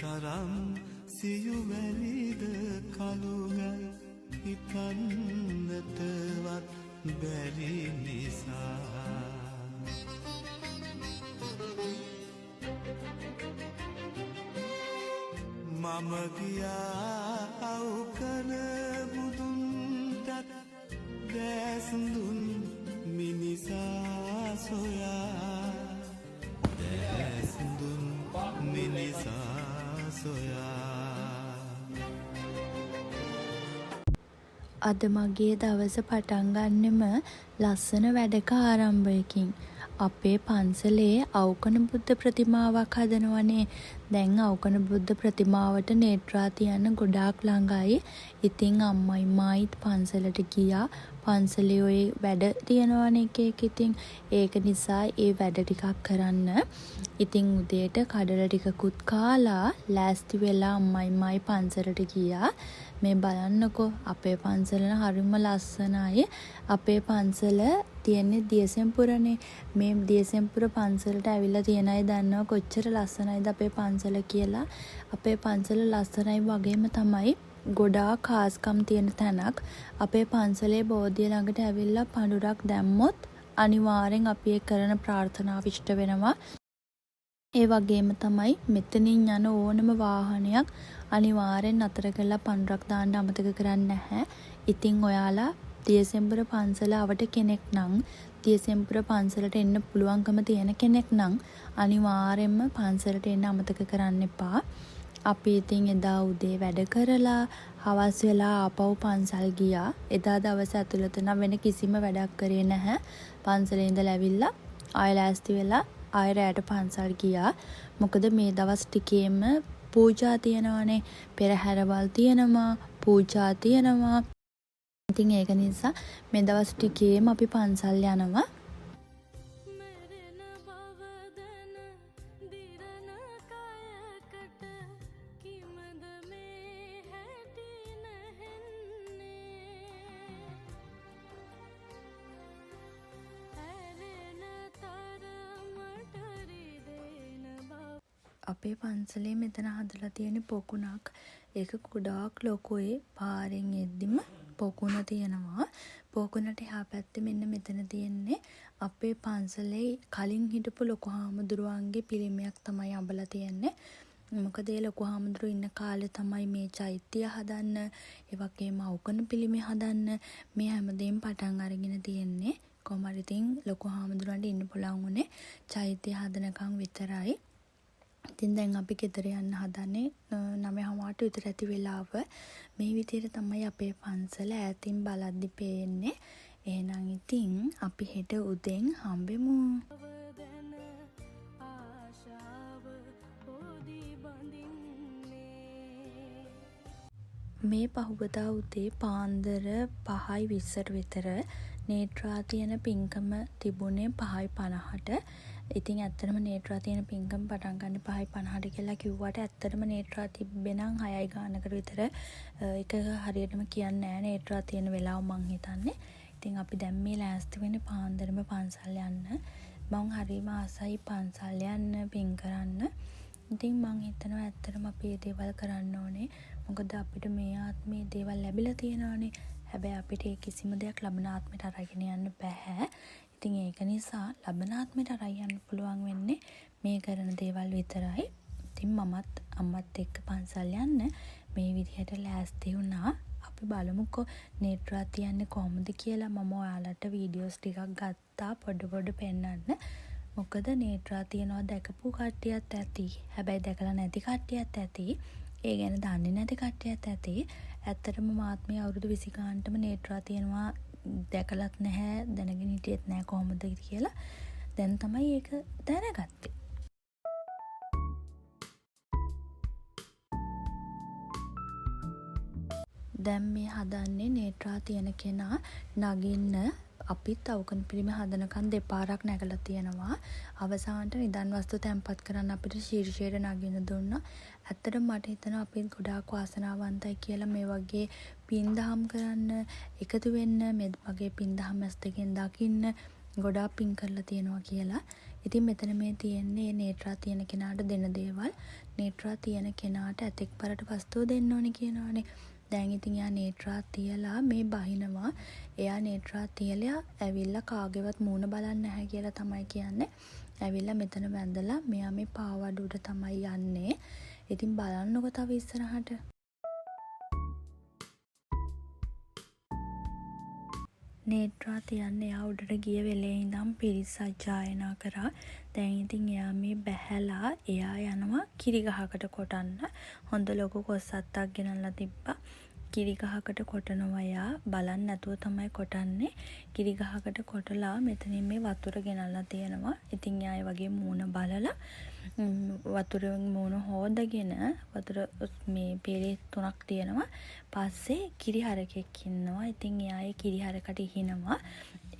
තරම් සියුමැලිද කළුගල් හිතන්නටවත් බැරි නිසා. මම ගියා අවකන බුදුන්ටත් දෑසඳුන් මිනිසා සොයා, දෑසඳුන් මිනිසා සොයා. අද මගේ දවස පටන් ගන්නෙම ලස්සන වැඩක ආරම්භයකින්. අපේ පන්සලේ අවකන බුද්ධ ප්‍රතිමාවක් හදනවනේ. දැන් අවකන බුද්ධ ප්‍රතිමාවට නේත්‍රා තියන්න ගොඩාක් ළඟයි. ඉතින් අම්මයි මායිත් පන්සලට ගියා. පන්සලේ ඔය වැඩ තියෙනවනේ එක එක ඉතින්. ඒක නිසා ඒ වැඩ ටිකක් කරන්න. ඉතින් උදේට කඩල ටිකකුත් කාලා ලෑස්ති වෙලා අම්මයි මායි පන්සලට ගියා. මේ බලන්නකෝ, අපේ පන්සල හරිම ලස්සනයි. අපේ පන්සල තියෙන්නේ දියසෙන්පුරනේ. මේ දියසෙන්පුර පන්සලට ඇවිල්ලා තියෙන අය දන්නවා කොච්චර ලස්සනයිද අපේ පන්සල කියලා. අපේ පන්සල ලස්සනයි වගේම තමයි ගොඩාක් හාස්කම් තියෙන තැනක්. අපේ පන්සලේ බෝධිය ළඟට ඇවිල්ලා පඳුරක් දැම්මොත් අනිවාර්යෙන් අපි ඒ කරන ප්‍රාර්ථනාව ඉෂ්ට වෙනවා. ඒ වගේම තමයි මෙතනින් යන ඕනම වාහනයක් අනිවාර්යෙන් නතර කරලා පඳුරක් දාන්න අමතක කරන්නේ නැහැ. ඉතින් ඔයාලා දියසෙන්පුර පන්සල අවට කෙනෙක් නම්, දියසෙන්පුර පන්සලට එන්න පුළුවන්කම තියෙන කෙනෙක් නම් අනිවාර්යෙන්ම පන්සලට එන්න අමතක කරන්න එපා. අපි ඉතින් එදා උදේ වැඩ කරලා හවස් වෙලා ආපහු පන්සල් ගියා. එදා දවස ඇතුළත නම් වෙන කිසිම වැඩක් කරේ නැහැ. පන්සලේ ඉඳලා ඇවිල්ලා ආයෙ ලෑස්ති වෙලා ආයෙ රෑට පන්සල් ගියා. මොකද මේ දවස් ටිකේම පූජා තියෙනවනේ. පෙරහැරවල් තියෙනවා, පූජා තියෙනවා. ඉතින් ඒක නිසා මේ දවස් ටිකේම අපි පන්සල් යනවා. මැරෙන බව දැන දිරන කයකට කිමද මේ හැටි නැහෙන්නේ, ඇරෙන තරමට රිදෙන බව. අපේ පන්සලේ මෙතන හදලා තියෙන පොකුණක්. ඒක ගොඩාක් ලොකුයි. පාරෙන් එද්දිම පොකුණ තියෙනවා. පොකුණට එහා පැත්තේ මෙන්න මෙතන තියෙන්නේ අපේ පන්සලේ කලින් හිටපු ලොකු හාමුදුරුවන්ගේ පිළිමයක් තමයි අඹලා තියෙන්නේ. මොකද ඒ ලොකු හාමුදුරුවෝ ඉන්න කාලේ තමයි මේ චෛත්‍යය හදන්න, ඒ වගේම අවකන පිළිමය හදන්න මේ හැමදේම පටන් අරගෙන තියෙන්නේ. කොහොම හරි ඉතින් ලොකු හාමුදුරුවන්ට ඉන්න පුළුවන් වුණේ චෛත්‍යය හදනකම් විතරයි. ඉතින් දැන් අපි ගෙදර යන්න හදන්නේ, 9:30ට විතර ඇති වෙලාව. මේ විදිහට තමයි අපේ පන්සල ඈතින් බලද්දි පේන්නේ. එහෙනම් ඉතින් අපි හෙට උදෙන් හම්බෙමු. දැන ආශාව පොදි බඳින්නේ. මේ පහුවදා උදේ පාන්දර 5:20ට විතර නේත්‍රා තියෙන පින්කම තිබුණේ 5:50ට. ඉතින් ඇත්තටම නේත්‍රා තියෙන පින්කම පටන් ගන්න 5:50ට කියලා කිව්වට ඇත්තටම නේත්‍රා තිබ්බේ නම් 6යි ගානකට විතර. ඒක හරියටම කියන්නේ නෑ නේත්‍රා තියෙන වෙලාව මං හිතන්නේ. ඉතින් අපි දැන් මේ ලෑස්ති වෙන්නේ පාන්දරම පන්සල් යන්න. මං හරිම ආසයි පන්සල් යන්න, පින් කරන්න. ඉතින් මං හිතනවා ඇත්තටම අපි මේ දේවල් කරන්න ඕනේ. මොකද අපිට මේ ආත්මේ දේවල් ලැබිලා තියෙනවනේ. හැබැයි අපිට ඒ කිසිම දෙයක් ලබන ආත්මෙට අරගෙන යන්න බැහැ. ඉතින් ඒක නිසා ලබන ආත්මෙට අරන් යන්න පුළුවන් වෙන්නේ මේ කරන දේවල් විතරයි. ඉතින් මමත් අම්මත් එක්ක පන්සල් යන්න මේ විදිහට ලෑස්ති වුණා. අපි බලමුකෝ නේත්‍රා තියන්නේ කොහොමද කියලා. මම ඔයාලට වීඩියෝස් ටිකක් ගත්තා පොඩ පොඩ පෙන්නන්න. මොකද නේත්‍රා තියනවා දැකපු කට්ටියත් ඇති. හැබැයි දැකලා නැති කට්ටියත් ඇති. ඒ ගැන දන්නේ නැති කට්ටියත් ඇති. ඇත්තටම මාත් මේ අවුරුදු 20 ගානටම නේත්‍රා තියනවා දැකලත් නැහැ, දැනගෙන හිටියෙත් නැහැ කොහොමද කියලා. දැන් තමයි ඒක දැනගත්තේ. දැන් මේ හදන්නේ නේත්‍රා තියෙන කෙනා නගින්න. අපිත් අවකන පිළිම හදනකන් දෙපාරක් නැගලා තියෙනවා. අවසානට නිදන් වස්තු තැන්පත් කරන්න අපිට ශීර්ෂයට නගින්න දුන්නා. ඇත්තටම මට හිතෙනවා අපිත් ගොඩාක් වාසනාවන්තයි කියලා මේ වගේ පින් දහම් කරන්න, එකතු වෙන්න, මේ වගේ පින් දහම් ඇස් දෙකෙන් දකින්න ගොඩාක් පින් කරලා තියෙනවා කියලා. ඉතින් මෙතන මේ තියෙන්නේ නේත්‍රා තියන කෙනාට දෙන දේවල්. නේත්‍රා තියන කෙනාට ඇතෙක් බරට වස්තුව දෙන්න ඕනේ කියනවනේ. දැන් ඉතින් එයා නේත්‍රා තියලා මේ බහිනවා. එයා නේත්‍රා තියලා ඇවිල්ලා කාගේවත් මූණ බලන්නේ නැහැ කියලා තමයි කියන්නේ. ඇවිල්ලා මෙතන වැඳලා මෙයා මේ පාවඩ උඩ තමයි යන්නේ. ඉතින් බලන්නකෝ තව ඉස්සරහට. නේත්‍රා තියන්න එයා උඩට ගිය වෙලේ ඉඳන් පිරිත් සජ්ජායනා කරා. දැන් ඉතින් එයා මේ බැහැලා එයා යනවා කිරි ගහකට කොටන්න. හොඳ ලොකු කොස් අත්තක් ගෙනල්ලා තිබ්බා. කිරි ගහකට කොටනවා එයා. බලන් නැතුව තමයි කොටන්නේ. කිරි ගහකට කොටලා මෙතනින් මේ වතුර ගෙනල්ලා තියෙනවා. ඉතින් එයා ඒ වගේ මූණ බලලා වතුරෙන් මූණ හෝදගෙන වතුර මේ පෙරේ තුනක් තියෙනවා. පස්සේ කිරි හරකෙක් ඉන්නවා. ඉතින් එයා ඒ කිරි හරකට ඉහිනවා.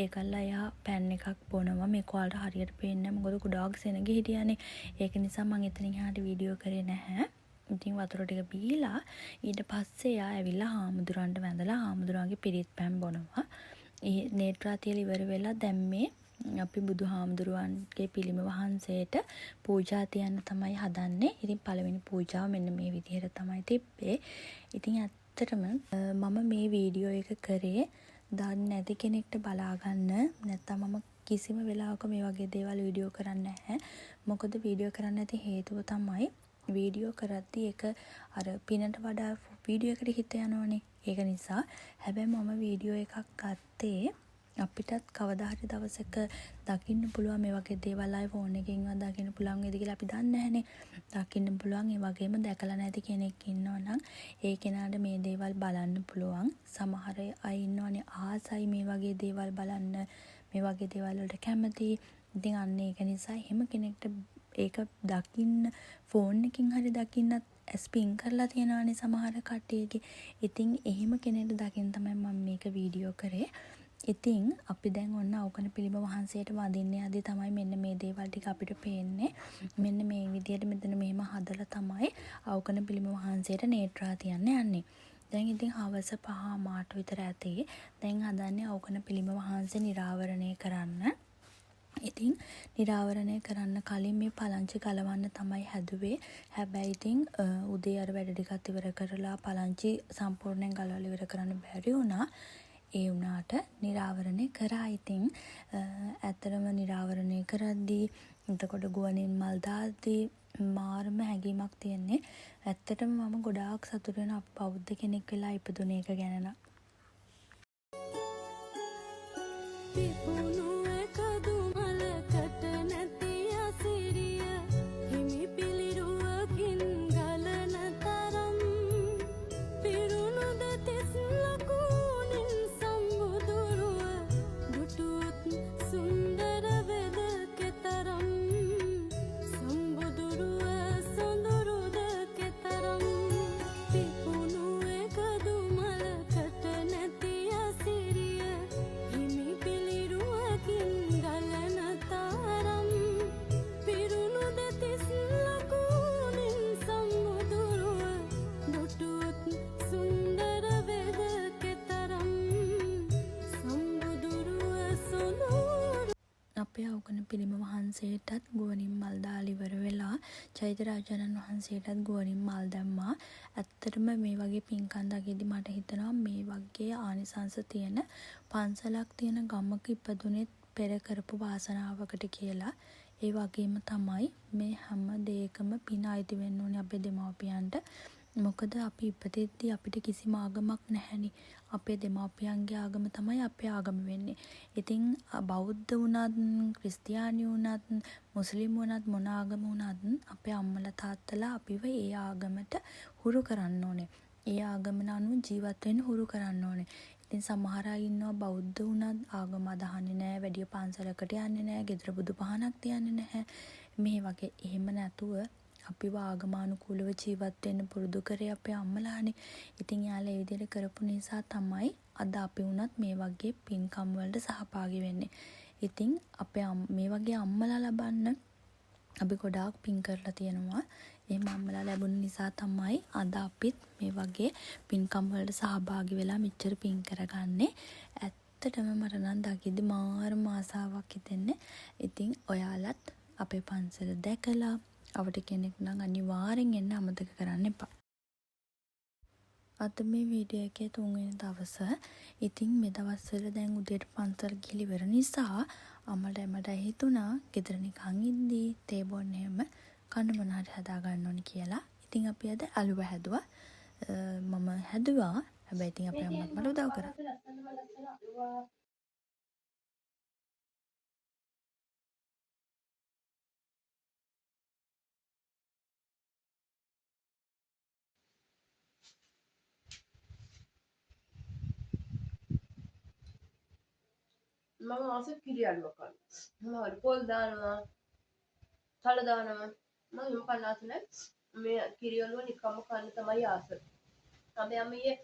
ඒකල්ලා එයා පැන් එකක් බොනවා. මේක ඔයාලට හරියට පේන්නේ නැහැ. මොකද ගොඩාක් සෙනග හිටියානේ. ඒක නිසා මං එතනින් එහාට වීඩියෝ කරේ නැහැ. ඉතින් වතුර ටික බීලා ඊට පස්සේ එයා ඇවිල්ලා හාමුදුරන්ට වැඳලා හාමුදුරන්ගේ පිරිත් පැන් බොනවා. ඒ නේත්‍රා තියලා ඉවර වෙලා දැන් මේ අපි බුදුහාමුදුරුවන්ගේ පිළිම වහන්සේට පූජා තියන්න තමයි හදන්නේ. ඉතින් පළවෙනි පූජාව මෙන්න මේ විදිහට තමයි තිබ්බේ. ඉතින් ඇත්තටම මම මේ වීඩියෝ එක කරේ දන්නේ නැති කෙනෙක්ට බලාගන්න. නැත්තම් මම කිසිම වෙලාවක මේ වගේ දේවල් වීඩියෝ කරන්නේ නැහැ. මොකද වීඩියෝ කරන්න නැති හේතුව තමයි වීඩියෝ කරද්දි ඒක අර පිනට වඩා වීඩියෝ එකට හිත යනවනේ. ඒක නිසා. හැබැයි මම වීඩියෝ එකක් ගත්තේ අපිටත් කවදා හරි දවසක දකින්න පුළුවන් මේ වගේ දේවල් ආයේ ෆෝන් එකකින්වත් දකින්න පුළුවන් වේද කියලා අපි දන්නේ නැහනේ. දකින්න පුළුවන්. ඒ වගේම දැකලා නැති කෙනෙක් ඉන්නවා නම් ඒ කෙනාට මේ දේවල් බලන්න පුළුවන්. සමහර අය ඉන්නවනේ ආසයි මේ වගේ දේවල් බලන්න, මේ වගේ දේවල් වලට කැමතියි. ඉතින් අන්න ඒක නිසා එහෙම කෙනෙක්ට ඒක දකින්න ෆෝන් එකකින් හරි දකින්නත් ඇස් පින් කරලා තියෙනවනේ සමහර කට්ටියගේ. ඉතින් එහෙම කෙනෙක්ට දකින්න තමයි මම මේක වීඩියෝ කරේ. ඉතින් අපි දැන් ඔන්න අවකන පිළිම වහන්සේට වඳින්න යද්දි තමයි මෙන්න මේ දේවල් ටික අපිට පේන්නේ. මෙන්න මේ විදියට මෙතන මෙහෙම හදලා තමයි අවකන පිළිම වහන්සේට නේත්‍රා තියන්න යන්නේ. දැන් ඉතින් හවස 5:00 විතර ඇති. දැන් හදන්නේ අවකන පිළිම වහන්සේ නිරාවරණය කරන්න. ඉතින් නිරාවරණය කරන්න කලින් මේ පලංචි ගලවන්න තමයි හැදුවේ. හැබැයි ඉතින් උදේ අර වැඩ ටිකත් ඉවර කරලා පලංචි සම්පූර්ණයෙන් ගලවලා ඉවර කරන්න බැරි වුණා. ඒ වුණාට නිරාවරණය කරා ඉතින්. ඇත්තටම නිරාවරණය කරද්දී එතකොට ගුවනින් මල් දාද්දී මාරම හැඟීමක් තියෙන්නේ. ඇත්තටම මම ගොඩාක් සතුටු වෙනවා අපි බෞද්ධ කෙනෙක් වෙලා ඉපදුන එක ගැන නම්. පිපුණු එකදු මලකට නැති අසිරිය හිමි පිළිරුවකින් ගලන තරම් පිරුණු දෙතිස් ලකුණින් සම්බුදුරුව දුටුවොත් සුන්දර වෙද කෙතරම් සම්බුදුරුව සොඳුරුද කෙතරම් පිපුණු එකදු මලකට නැති අසිරිය හිමි පිළිරුවකින් ගලන තරම් පිරුණු දෙතිස් ලකුණින් සම්බුදුරුව දුටුවොත් සුන්දර වෙද කෙතරම් සම්බුදුරුව සොඳුරු. අපේ අවකන පිළිම වහන්සේටත් ගුවනින් මල් දාලා ඉවර වෙලා චෛත්‍ය රාජානන් වහන්සේටත් ගුවනින් මල් දැම්මා. ඇත්තටම මේ වගේ පින්කම් දකිද්දි මට හිතෙනවා මේ වගේ ආනිසංස තියෙන පන්සලක් තියෙන ගමක ඉපදුනෙත් පෙර කරපු වාසනාවකට කියලා. ඒ වගේම තමයි මේ හැම දෙයකම පින අයිති වෙන්න ඕනේ අපේ දෙමව්පියන්ට. මොකද අපි ඉපදෙද්දි අපිට කිසිම ආගමක් නැහැනේ. අපේ දෙමව්පියන්ගේ ආගම තමයි අපේ ආගම වෙන්නේ. ඉතින් බෞද්ධ වුණත්, ක්‍රිස්තියානි වුණත්, මුස්ලිම් වුණත්, මොන ආගම වුණත් අපේ අම්මලා තාත්තලා අපිව ඒ ආගමට හුරු කරන්න ඕනේ. ඒ ආගමන අනුව ජීවත් වෙන්න හුරු කරන්න ඕනේ. ඉතින් සමහර අය ඉන්නවා බෞද්ධ වුණත් ආගම අදහන්නේ නෑ, වැඩිය පන්සලකට යන්නේ නෑ, ගෙදර බුදු පහනක් තියන්නේ නැහැ. මේ වගේ එහෙම නැතුව අපිව ආගමානුකූලව ජීවත් වෙන්න පුරුදු කරේ අපේ අම්මලානේ. ඉතින් එයාලා ඒ විදිහට කරපු නිසා තමයි අද අපි වුණත් මේ වගේ පින්කම් වලට සහභාගී වෙන්නේ. ඉතින් අපේ මේ වගේ අම්මලා ලබන්න අපි ගොඩාක් පින් කරලා තියෙනවා. එහෙම අම්මලා ලැබුණ නිසා තමයි අද අපිත් මේ වගේ පින්කම් වලට සහභාගී වෙලා මෙච්චර පින් කරගන්නේ. ඇත්තටම මට නම් දකිද්දි මාරම ආසාවක් හිතෙන්නේ. ඉතින් ඔයාලත් අපේ පන්සල දැකලා අවට කෙනෙක් නම් අනිවාර්යෙන් එන්න අමතක කරන්න එපා. අද මේ වීඩියෝ එකේ තුන්වෙනි දවස. ඉතින් මේ දවස්වල දැන් උදේට පන්සල් ගිහිල්ලා ඉවර නිසා අම්මටයි මටයි හිතුණා ගෙදර නිකන් ඉද්දි තේ බොන්න එහෙම කන්න මොන හරි හදා ගන්න ඕනි කියලා. ඉතින් අපි අද අලුව හැදුවා. මම හැදුවා. හැබැයි ඉතින් අපේ අම්මත් මට උදව් කරා. මම ආස කිරි අලුව කන්න. මම හරි පොල් දානවා, තල දානවා. මම එහෙම කන්න ආස නෑ. මේ කිරි අලුව නිකම්ම කන්න තමයි ආස. අපේ අම්මා ඊයේ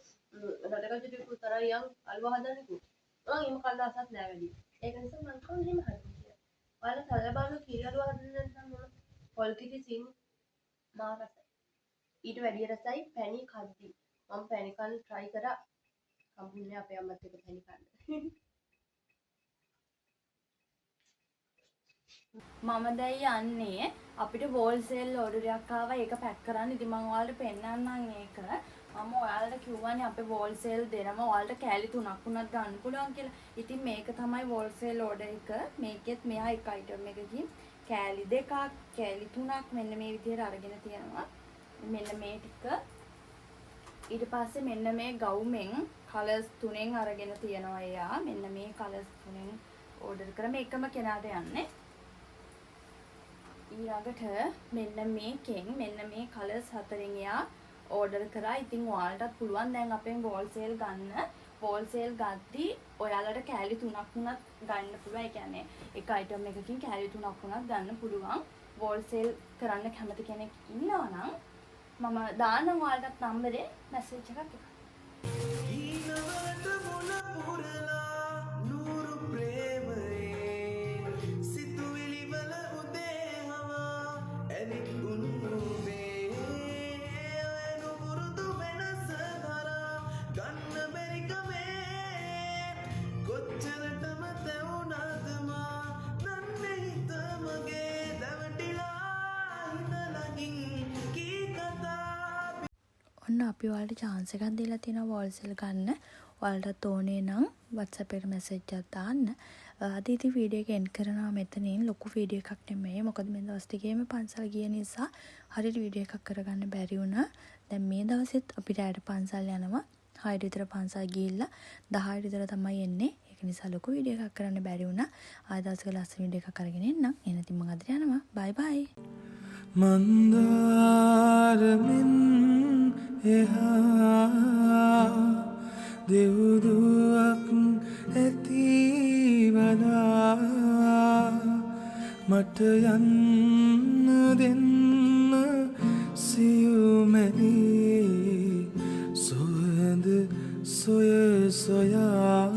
රටකජු ටිකකුත් අරන් යන් අලුව හදන්න කිව්වා. මං එහෙම කන්න ආසත් නෑ වැඩි. ඒක නිසා මං කිව්වා එහෙම හදන්න කියලා. ඔයාලා තල බලන කිරි අලුව හදන්න නැත්නම් මම පොල් කිරි සින් මා රසයි. ඊට වැඩිය රසයි පැණි කද්දි. මම පැණි කන්න try කරා. හම්බුනේ අපේ අම්මත් එක්ක පැණි කන්න. මම දැන් යන්නේ අපිට හෝල්සේල් ඕඩර් එකක් ආවා, ඒක පැක් කරන්න. ඉතින් මං ඔයාලට පෙන්නන්නම් ඒක. මම ඔයාලට කිව්වනේ අපේ හෝල්සේල් දෙනවා, ඔයාලට කෑලි 3ක් වුණත් ගන්න පුළුවන් කියලා. ඉතින් මේක තමයි හෝල්සේල් ඕඩර් එක. මේකෙත් මෙහා එක අයිටම් එකකින් කෑලි 2ක්, කෑලි 3ක් මෙන්න මේ විදිහට අරගෙන තියෙනවා. මෙන්න මේ ටික. ඊට පස්සේ මෙන්න මේ ගවුමෙන් කලර්ස් 3න් අරගෙන තියෙනවා එයා. මෙන්න මේ කලර්ස් 3න් ඕඩර් කරා. මේ එකම කෙනාට යන්නේ. ඊළඟට මෙන්න මේකෙන් මෙන්න මේ කලර්ස් 4න් එයා ඕඩර් කරා. ඉතින් ඔයාලටත් පුළුවන් දැන් අපෙන් හෝල්සේල් ගන්න. හෝල්සේල් ගද්දි ඔයාලට කෑලි 3ක් වුණත් ගන්න පුළුවන්. ඒ කියන්නේ එක අයිටම් එකකින් කෑලි 3ක් වුණත් ගන්න පුළුවන්. හෝල්සේල් කරන්න කැමති කෙනෙක් ඉන්නවා නම් මම දාන්නම් ඔයාලටත් නම්බරේ මැසේජ් එකක් එවන්න. හීනවලට මුල පුරලා නూరు ප්‍රේමයේ සිතුවිලි වල උදේ හවා ඇවිත් උණුබේ ඔය නුපුරුදු වෙනස දරා ගන්න බැරි කමේ කොච්චරටම තැවුණාද මා දන්නේ හිත මගේ දැවටිලා හිත ළඟින් කී කතා. ඔන්න අපි ඔයාලට චාන්ස් එකක් දීලා තියෙනවා හෝල්සේල් ගන්න. ඔයාලටත් ඕනේ නම් WhatsApp එකට මැසේජ් එකක් දාන්න. අද ඉතින් වීඩියෝ එක එන්ඩ් කරනවා මෙතනින්. ලොකු වීඩියෝ එකක් නෙමෙයි. මොකද මේ දවස් ටිකේම පන්සල් ගිය නිසා හරියට වීඩියෝ එකක් කරගන්න බැරි වුණා. දැන් මේ දවසෙත් අපි රැයට පන්සල් යනවා. 6ට විතර පන්සල් ගිහිල්ලා 10ට විතර තමයි එන්නේ. ඒක නිසා ලොකු වීඩියෝ එකක් කරන්න බැරි වුණා. ආයෙ දවසක ලස්සන වීඩියෝ එකක් අරගෙන එන්නම්. එහෙනම් ඉතින් මං අදට යනවා. බයි බයි. මන්දාරමින් එහා දෙව්දුවක් ඇති වලා මට යන්න දෙන්න සියුමැලි සොයඳ සොය සොයා.